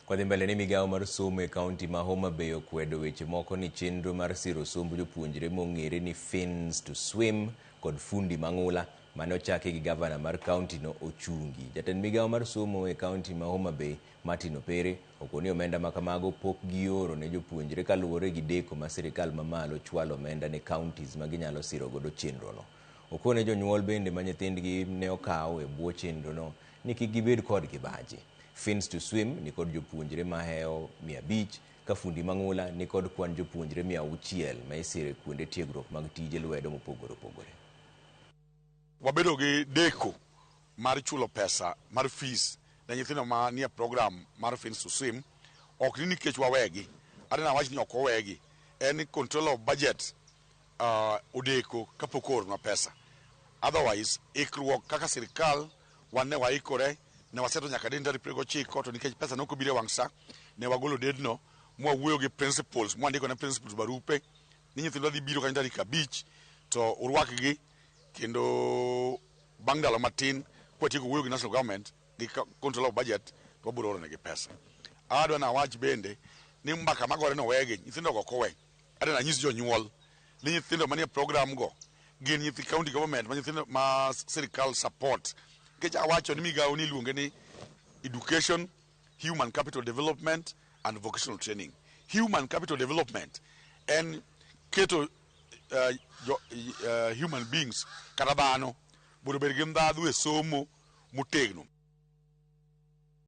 Kwadhi mbele ni migawo mar somo e kaunti ma Homa Bay okwedo weche moko ni chenro mar siro somb jopuonjre mong'ere ni Fins to Swim kod Fundi Mang'ula mane ochaki gi gavana mar kaunti no ochungi. Jatend migawo mar somo e kaunti ma Homa Bay Martin Opere okoni omenda ma kamago pok gioro ne jopuonjre kaluwore gi deko ma sirikal mamalo chwalo omenda ne counties ma ginyalo siro godo chenro no. Okone jonyuol bende ma nyithindgi ne okaw e bwo chenro no ni kik gibed kod kibaji. Fins to Swim nikod jopuonjre mahewo 500 ka Fundi Mang'ula nikod kwan jopuonjre 600 ma isiro e kuonde tiegruok mag tije lwedo mopogore opogore. Wabedo gi deko mar chulo pesa mar fees ne nyithindo ma nie program mar Fins to Swim, ok ni nikech wawegi, adwa awach ni ok wawegi, en ni control of budget odeko kapok ooronwa pesa. Otherwise, ikruok kaka sirikal wan ne waikore, ne waseto nyaka date tarik 29 to nikech pesa ne ok obiro e wang' sa, ne wagolo date no mwawuoyo gi principals, mwandiko ne principals barupe ni nyithindwa dhi biro kanyo tarik 5 to urwakgi kendo bang' ndalo matin kwatieko wuoyo gi national government gi control of budget to wabiro oro negi pesa. Adwa nawach bende ni mbaka magore no wegi, nyithindo go ok owe. Adwa nanyis jonyuol ni nyithindo manie program go gin nyithi county government ma nyithindo ma sirikal support. Nikech awacho ni migawo ni iluonge ni education, human capital development and vocational training. Human capital development en keto human beings kata dhano mondo obed gi ndhadhu e somo motegno.